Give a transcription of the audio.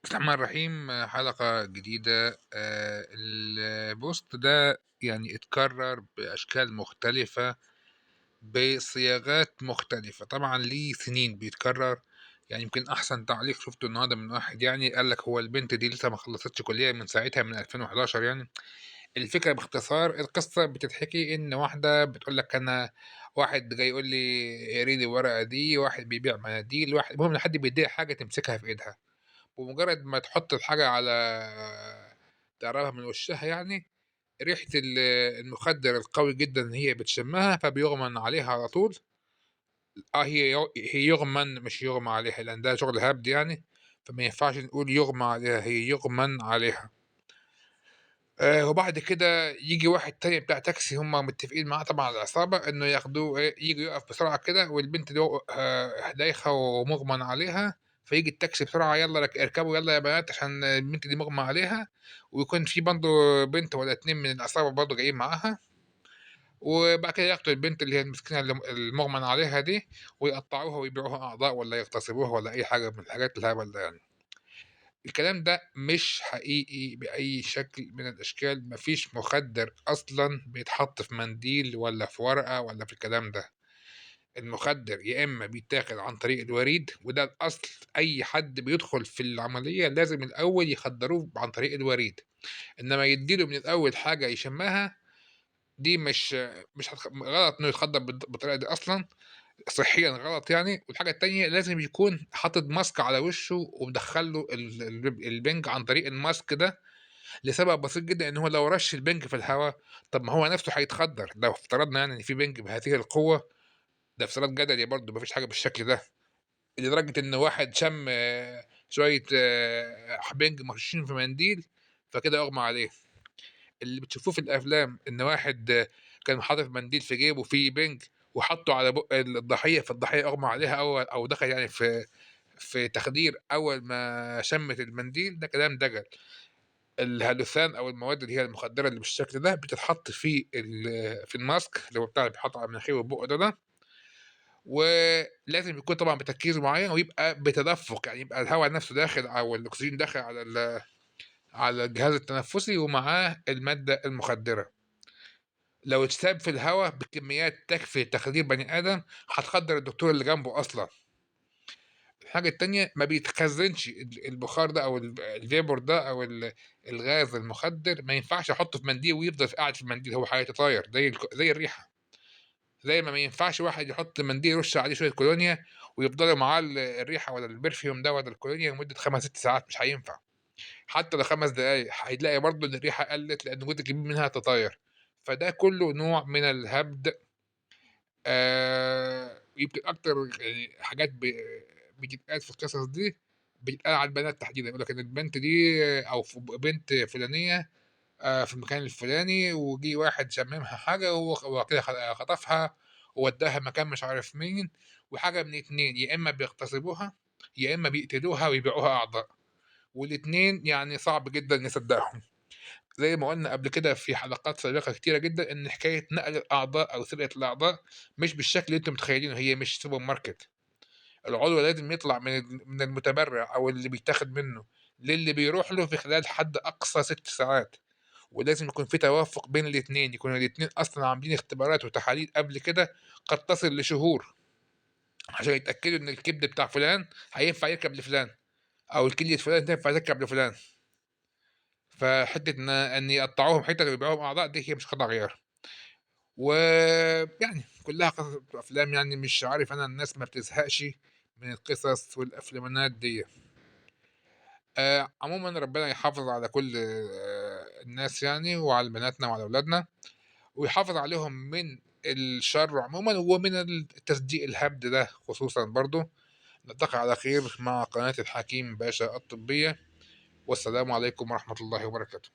بسم الله الرحمن الرحيم. حلقة جديدة. البوست ده اتكرر بأشكال مختلفة بصياغات مختلفة، طبعا ليه سنين بيتكرر. يمكن أحسن تعليق شفته النهاردة من واحد قال لك هو البنت دي لسه ما خلصتش كلية من ساعتها من 2011. الفكرة باختصار القصة بتتحكي إن واحدة بتقول لك أنا واحد جاي يقول لي اريني الورقة دي، واحد بيبيع مناديل، واحد المهم إن حد بيديها حاجة تمسكها في إيدها، ومجرد ما تحط الحاجة على تقربها من وشها ريحة المخدر القوي جدا إن هي بتشمها فبيغمن عليها على طول. هي يغمن مش يغمى عليها لأن ده شغل هبد فما ينفعش نقول يغمى عليها، هي يغمن عليها. وبعد كده يجي واحد تاني بتاع تاكسي هم متفقين معاه طبعا على العصابة إنه ياخدوه، يجي يقف بسرعة كده والبنت دي دايخة ومغمن عليها، فيجي التاكسي بسرعة يلا اركبوا يلا يا بنات عشان البنت دي مغمى عليها، ويكون في برضه بنت ولا اتنين من العصابة برضه جايين معاها. وبعد كده ياخدوا البنت اللي هي المسكينة المغمن عليها دي ويقطعوها ويبيعوها أعضاء ولا يغتصبوها ولا أي حاجة من الحاجات الهبل ده. الكلام ده مش حقيقي بأي شكل من الأشكال، مفيش مخدر أصلاً بيتحط في منديل ولا في ورقة ولا في الكلام ده. المخدر يا إما بيتاخد عن طريق الوريد، وده الأصل، أي حد بيدخل في العملية لازم الأول يخدروه عن طريق الوريد، إنما يديله من الأول حاجة يشمها دي مش غلط إنه يتخدر بالطريقة دي أصلاً، صحياً غلط. والحاجة التانية لازم يكون حاطط ماسك على وشه ومدخل له البنج عن طريق الماسك ده، لسبب بسيط جداً إن هو لو رش البنج في الهواء طب ما هو نفسه هيتخدر. لو افترضنا إن في بنج بهذه القوة، ده افتراض جدلي برضه، مفيش حاجة بالشكل ده، لدرجة إن واحد شم شوية، بنج مرشوشين في منديل فكده أغمى عليه. اللي بتشوفوه في الأفلام إن واحد كان حاطط منديل في جيبه فيه بنج وحطه على بق الضحية فالضحية أغمى عليها أو دخل في تخدير أول ما شمت المنديل، ده كلام دجل. الهالوثان أو المواد اللي هي المخدرة اللي بالشكل ده بتتحط في الماسك اللي هو بتاع اللي بيتحط على مناخيره وبقه ده، ولازم يكون طبعا بتركيز معين ويبقى بتدفق، يعني يبقى الهواء نفسه داخل أو الأكسجين داخل على الجهاز التنفسي ومعاه المادة المخدرة. لو اتساب في الهواء بكميات تكفي تخدير بني آدم هتخدر الدكتور اللي جنبه أصلا. الحاجة التانية ما بيتخزنش البخار ده أو الفيبر ده أو الغاز المخدر، ما ينفعش أحطه في منديل ويفضل قاعد في المنديل، هو هيتطاير زي الريحة. زي ما ينفعش واحد يحط منديل يرش عليه شوية كولونيا ويفضلوا معاه الريحة ولا البرفيوم ده ولا الكولونيا لمدة 5-6 ساعات، مش هينفع. حتى لو 5 دقايق هيلاقي برضه إن الريحة قلت لأن جزء كبير منها تطاير. فده كله نوع من الهبد. يمكن أكتر حاجات بتتقال في القصص دي بيتقال على البنات تحديدا، يقول لك إن البنت دي أو بنت فلانية، في المكان الفلاني وجي واحد شممها حاجة وكده خطفها ووداها مكان مش عارف مين، وحاجة من اتنين، يا إما بيغتصبوها يا إما بيقتلوها ويبيعوها أعضاء، والاتنين صعب جدا نصدقهم. زي ما قلنا قبل كده في حلقات سابقة كتيرة جدا إن حكاية نقل الأعضاء أو سرقة الأعضاء مش بالشكل اللي أنتم متخيلينه، هي مش سوبر ماركت. العضو لازم يطلع من المتبرع أو اللي بيتاخد منه للي بيروح له في خلال حد أقصى 6 ساعات، ولازم يكون في توافق بين الاتنين، يكونوا الاتنين أصلا عاملين اختبارات وتحاليل قبل كده قد تصل لشهور عشان يتأكدوا إن الكبد بتاع فلان هينفع يركب لفلان أو الكلية فلان تنفع تركب لفلان. فحتة إن يقطعوهم حتة ويبيعوهم أعضاء دي هي مش قطع غيار. كلها قصص أفلام، مش عارف أنا الناس ما بتزهقش من القصص والأفلامات دي. عموما ربنا يحافظ على كل الناس وعلى بناتنا وعلى أولادنا، ويحافظ عليهم من الشر عموما ومن التصديق الهبد ده خصوصا برضو. نلتقي على خير مع قناة الحكيم باشا الطبية، والسلام عليكم ورحمة الله وبركاته.